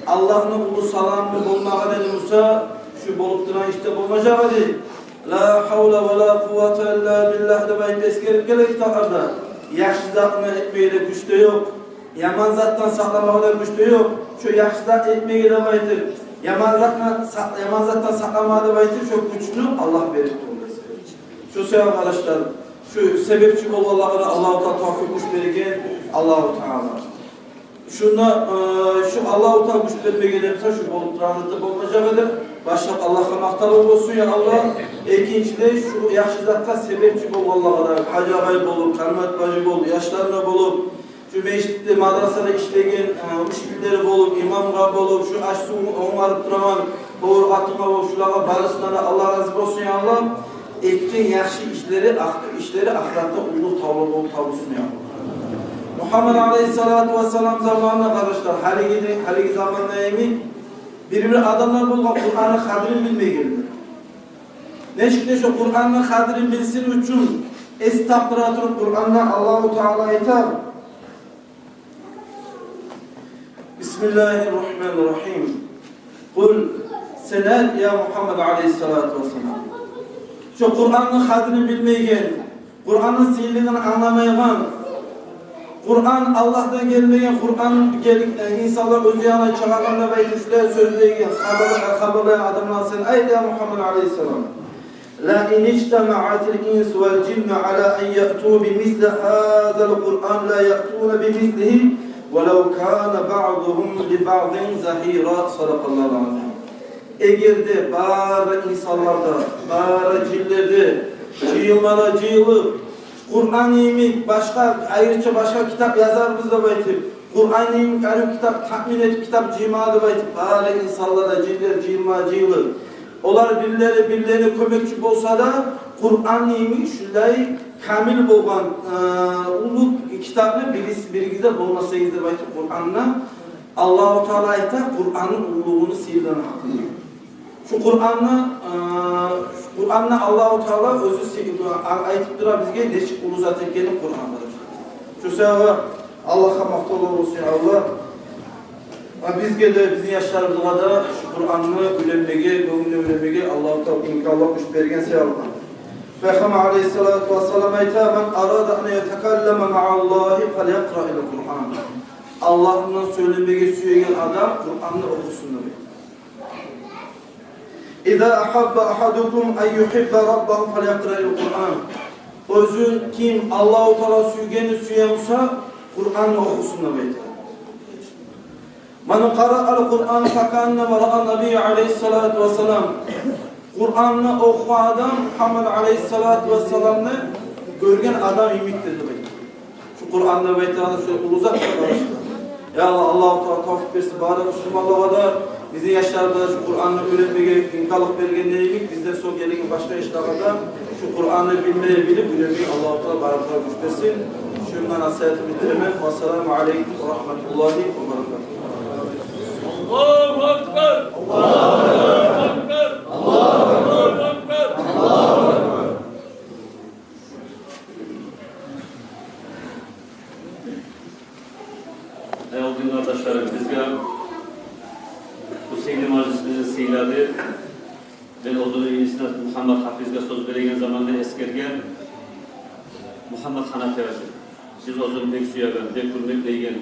Аллагьны уллу саламы болмагъан эди буса, шу болуп турагъан иш де болмажакъ эди. «Ла гьавла ва ла къуввата илла биллагь» деп айтып эсгерип геле китапларда. Яхшы затны этмеге де гюч де ёкъ, яман затдан сакъламагъа да гюч де ёкъ. Шу яхшы зат этмеге деп айтып, яман затны са-, яман затдан сакъламагъа деп айтып, шу гючню Аллагь берип турду. Шу себеп, къардашлар, шу себепчи болгъанлагъа да Аллагьу Таала тавфикъ, гюч берген Аллагьу Таала. Шунда, э, шу Аллагьу Таала гюч бермеген буса, шу болуп турагъан зат да болмажакъ эди. Башлап Аллагьгъа макътавлар болсун, я Аллагь. Экинчилей, шу яхшы затгъа себепчи болгъанлагъа да, гьажи агъай болуп, Къанмат бажи болуп, яшларына болуп, шу межитде, мадрасада ишлеген, э, учительлер болуп, имамгъа болуп, шу аш-сув онгарып турагъан къовур къатынгъа болуп, шулагъа барысына да Аллагь рази болсун, я Аллагь. Этген яхшы ишлери, ах-, ишлери ахыратда уллу тавлар болуп табулсун, я Аллагь. Мухаммад алейгьиссалату вассалам заманында, къардашлар, гьалиги де, гьалиги заманда йимик бир-бир адамлар болгъан Къуранны къадрин билмейгенлер. Нечик де шо Къуранны къадрин билсин учун эс тапдыра туруп, Къуранда Аллагьу Таала айта: Бисмиллагьи ррагьмани ррагьим. Къул, сен айт, я Мухаммад алейгьиссалату вассалам, шо Къуранны къадрин билмейген, Къуранны сыйлылыгъын англамайгъан, Къуран Аллагьдан гелмеген, Къуран гелип, э, инсанлар оьз янына чыгъаргъан деп айтып, шулай сёзлейген, хабар-, хабарлайгъан адамлагъа сен айт, я Мугьаммад алайгьиссалам: «Ла ин ижтамаатил инсу вал жинну ала ан яъту бимисли гьазал Къуран ла яътуна бимислигьи валав кана баъдугьум ли баъдин загьира». Садакъаллагьул азим. Эгер де бары инсанлар да, бары жинлер де жыйылма да жыйылып, Къуран йимик башгъа, айрыча башгъа китап язарбыз деп айтып, Къуран йимик арив китап, таъмин этип китап жыйма деп айтып, бары инсанлар да, жинлер жыйылма жыйылып, олар бирлери-бирлерине кёмекчи болса да, Къуран йимик шулай камил болгъан, э, уллу китапны бирис-, биригиз де болмасагъыз деп айтып, Къуранны Аллагьу Таала айта, Къуранны уллулугъуну, сыйлылыгъыны гьакъында. Шу Къуранны, э, Къуранны Аллагьу Таала оьзю си-, а-, айтып тура бизге нечик уллу зат экенин Къуран, къардашлар. Шу саялы Аллагьгъа макътавлар болсун, я Аллагь. Ва бизге де, бизин яшларыбызгъа да шу Къуранны уьйренмеге, гёнгюлюне уьйренмеге Аллагьу Таала имканлыкъ, гюч берген саялы. Пайхаммар алайгьиссалату вассалам айта: «Ман арада ан ятакаллама маъаллагьи фалякъраил Къуран». Аллагь булан сёйлемеге сюеген адам Къуранны охусун деп. «Иза агьабба агьадукум ан югьибба раббагьу фалякъраил Къуран». Оьзюн ким Аллагьу Таала сюйгенни сюе буса, Къуранны охусун деп айта. «Ман къараал Къуран факааннама раан набий алайгьиссалату вассалам». Къуранны охугъан адам Мугьаммад алайгьиссалату вассаламны гёрген адам йимикдир деп айта. Шу Къуранны деп айтагъаны шу уллу зат, къардашлар. Я Аллагь, Аллагьу Таала тавфикъ берсин бары бусурманлагъа да, бизин яшларыбызгъа да шу Къуранны уьйретмеге имканлыкъ бергенде йимик, бизден сонг гелеген башгъа яшлагъа да шу Къуранны билмеге, билип уьйретмеге Аллагьу Таала барыбызгъа гюч берсин. Шунда насигьатымны битиремен. Вассаламу алайкум ва рагьматуллагьи ва баракатугь. Аллагьу акбар! Аллагьу акбар! Аллагьу акбар! Аявлу дин къардашларым, бизге бу сыйлы мажлисни сыйлады. Мен оьзюню инисине Мугьаммад гьафизге сёз береген заманда эсгерген Мугьаммад Гьанафи гьажи. Биз оьзюн бек сюеген, бек гьюрметлейген.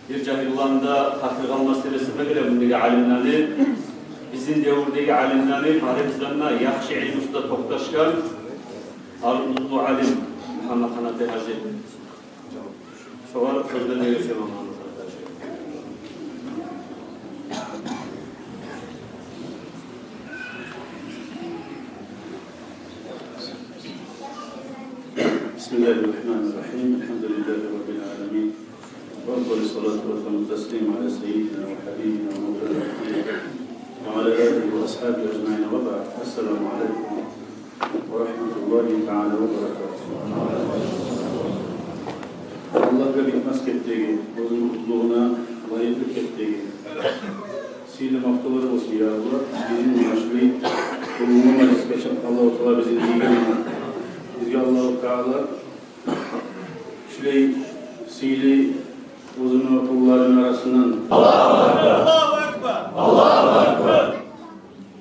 Бир жагьил улан да факъыр къалмас деп эсиме геле, мундагъы алимлени, бизин девюрдеги алимлени барыбыздан да яхшы илмусу да токъташгъан уллу алим Мугьаммад Гьанафи гьажи. Шогъар сёз бермеге сюемен. بسم الله الرحمن الرحيم. الحمد لله رب العالمين. وأفضل الصلاة وأتم التسليم على سيدنا وحبيبنا ومولانا محمد وعلى آله وأصحابه أجمعين، وبعد. السلام عليكم ورحمة الله تعالى وبركاته. Аллагьгъа битмес кепдеги, оьзюню уллулугъуна лайыкълы кепдеги сыйлы макътавлар болсун, я Аллагь. Бизин муна шулай уллу мажлисге чакъ Аллагьу Таала бизин жыйгъанына, бизге Аллагьу Таала шулай сыйлы оьзюню къулларыны арасындан. Аллагьу акбар! Аллагьу акбар!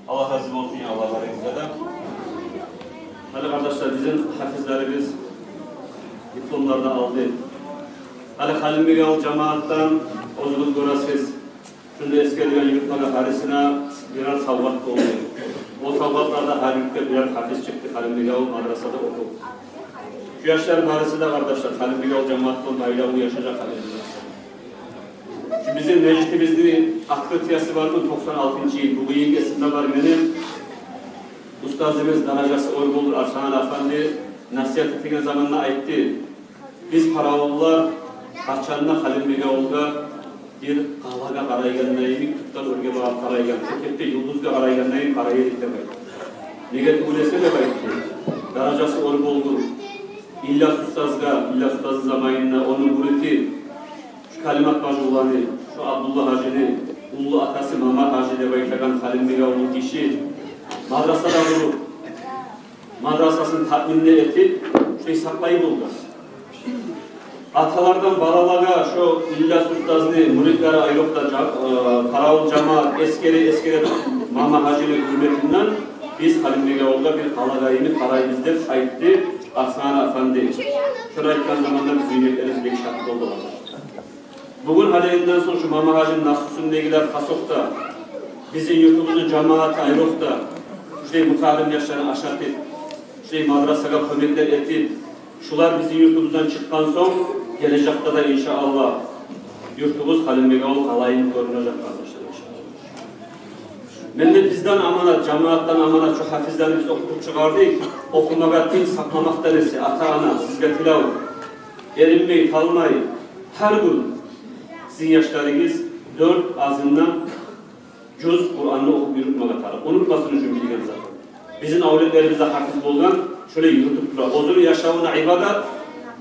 Аллагь рази болсун, я Аллагь, барыгъызгъа да. Гьали, къардашлар, бизин гьафизлерибиз дипломлар да алды. Гьали Халимбекавул жамаатдан, оьзюгюз гёресиз, шунда эсгерилген юртланы гьарисине бирер савгъат болду. О савгъатларда гьар юртгъа бирер гьафиз чыкъды, Халимбекавул мадрасада охуп. Шу яшлар барысы да, къардашлар, Халимбекавул жамаатдан байлавлу яшажакъ гьали. Шу бизин межитибизни открытиясы бармы, токъсан алтынчы йыл, бугюн эсимде бар мени. Устазыбыз, даражасы оьр болдур, Арсанали афанди насигьат этеген заманда айтды: биз, къаравуллар, къачан да Халимбекавулгъа бир къалагъа къарайгъанда йимик, тутгъан оьрге багъып къарайгъан, текетде юлдузгъа къарайгъанда йимик къарай эдик деп айтды. Неге тюгюл эсе деп айтды, даражасы оьр болдур, Ильяс устазгъа, Ильяс устазны заманында ону мюрити, шу Калимат бажи уланы, шу Абдулла гьажини уллу атасы Мама гьажи деп айтагъан Халимбекавулну гиши мадраса да къуруп, мадрасасын таъмин де этип, шулай сакълай болгъан. Аталардан балалагъа шо Ильяс устазны мюритлери, айрокъда жа-, э, къаравул жамаат эсгере-эсгере Мама гьажини гьюрметинден биз Халимбекавулгъа бир къалагъа йимик къарайбыз деп айтды. Арслан афанди, шолай айтгъан заманда бизин юреклерибиз бек шат болду. Бугюн гьали энниден сонг шу Мама-Гьажини нас уьстюндегилер хасокъда бизин юртубузну жамааты айрокъда шулай мутаалим яшланы ашатып, шулай мадрасагъа кёмеклер этип, шулар бизин юртубуздан чыкъгъан сонг, гележекде де, иншааллагь, юртубуз Халимбекавул къалайын гёрюнежек, къардашлар, иншааллагь. Менде бизден аманат, жамаатдан аманат, шу гьафизлени биз охутуп чыгъардыкъ. Охумакъ этип, сакъламакъдан эсе, ата-ана, сизге тилев: эринмей, талмай, гьар гюн сизин яшларыгъыз дёрт, азындан жюз Къуранны охуп юрютмеге тарыкъ. Унутмасын учун билген зат. Бизин авлетлерибиз де гьафиз болгъан, шолай юрютюп тура. Оьзюню яшавуна ибадат,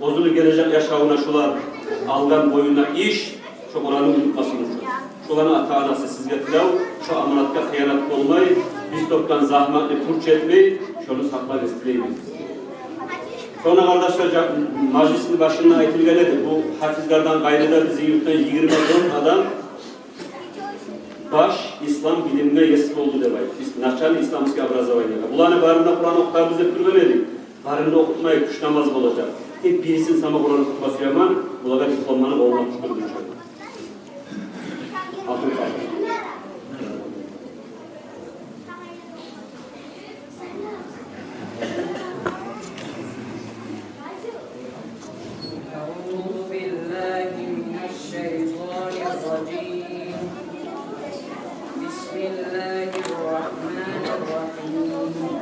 оьзюню гележек яшавуна шолар алгъан бойуна иш, шо Къуранны унутмасын учун. Шоланы ата-анасы, сизге тилев, шо аманатгъа хыянат болмай, биз тёкген загьматны пуч этмей, шону сакълагъыз, тилейбиз. Сонг, къардашлар, жа-, мажлисни башында айтылгъан эди, бу гьафизлерден къайры да бизин юртдан йигирма дёрт адам баш ислам билимге ес болду деп айтып, ис-, начальный исламский образование. Буланы барын да Къуран охутабыз деп тургъан эдик. Барын да охутмай, тюш намаз болажакъ. Тек бирисин сама Къуран охутма сюемен, булагъа дипломланы къолуна тюшюрдюм. Алтын къалды. أعوذ بالله من الشيطان الرجيم. بسم الله الرحمن الرحيم.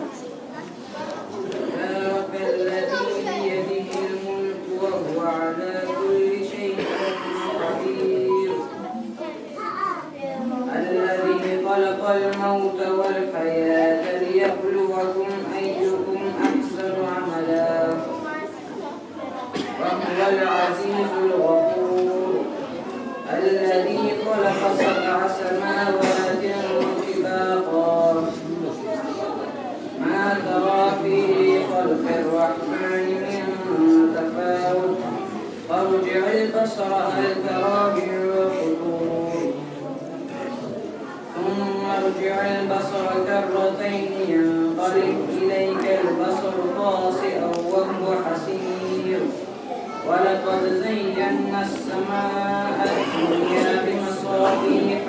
تبارك الذي بيده الملك وهو على كل شيء قدير. الذي خلق الموت والحياة ليبلوكم أيكم أحسن عملا وهو العزيز الغفور. الذي خلق سبع سماوات طباقا ما ترى في خلق الرحمن من تفاوت فارجع البصر هل ترى من فطور. ثم ارجع البصر كرتين ينقلب إليك البصر خاسئا وهو حسير. ولقد زينا السماء الدنيا بمصابيح،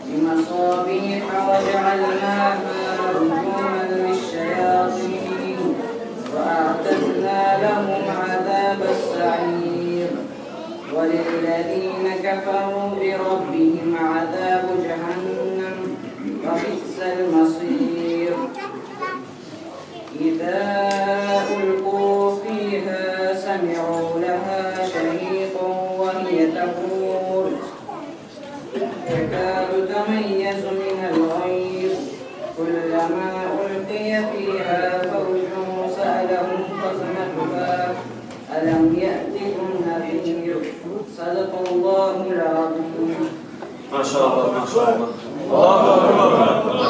بمصابيح وجعلناها رجوما للشياطين وأعتدنا لهم عذاب السعير. وللذين كفروا بربهم عذاب جهنم وبئس المصير. إذا ألقوا فيها سمعوا لها شهيقا وهي تفور تكاد تميز من الغيظ كلما ألقي فيها فوج سألهم خزنتها ألم يأتكم نذير. صدق الله العظيم. Машаллагь, машаллагь. Аллагьу акбар.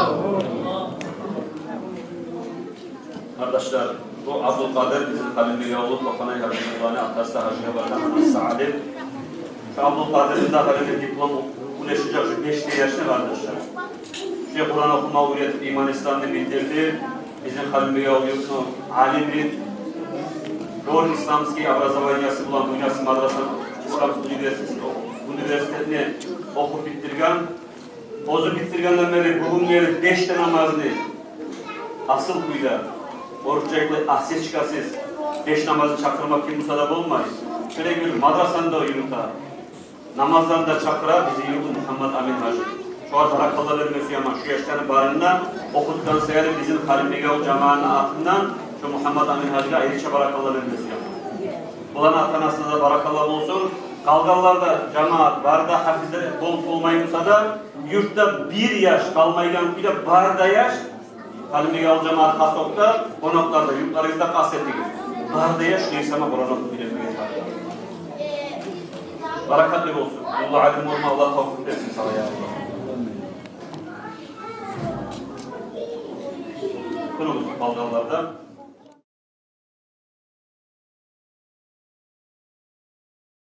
Къардашлар, бу Абдулкъадир, бизин Халимбекавулну, Къокъанай Гьабибулланы атасы, гьажгъа баргъан, анасы алим. Шу Абдулкъадирни де гьалиги диплом уьлешежек шу беш де яшны, къардашлар. Шу Къуран охума уьйретип, иман-исламны битдирди. Бизин Халимбекавул юртну алими, дёрт исламский образованиясы булан, дюньясы мадраса, исламский университет, университетни охуп битдирген. Оьзю битдиргенден берли бугюнге ерли беш де намазны асыл кюйде, орусча айтгъанда, осечкасыз, беш намазны чакъырмакъ ким буса да болмай. Шолай бир мадрасаны да юрюте, намазланы да чакъыра бизин юртну Мугьаммат Амин гьажи. Шогъар баракалла берме сюемен, шу яшланы барын да охутгъан саялы бизин Халимбекавул жамаатны атындан шу Мугьаммат Амин гьажиге айрыча баракалла берме сюемен. Буланы ата-анасына да баракалла болсун. Къалгъанлар да, жамаат, бары да гьафизлер болуп болмай буса да, юртда бир яш къалмайгъан кюйде бары да яш, Халимбекавул жамаат хасокъда, къонакълар да, юртларыгъызда къаст этигиз. Бары да яш шулай сама Къуран охуп биле деген бар. Баракатлы болсун. Уллу алим болма Аллагь тавфикъ берсин сагъа, я Аллагь. Туругъуз, къалгъанлар да.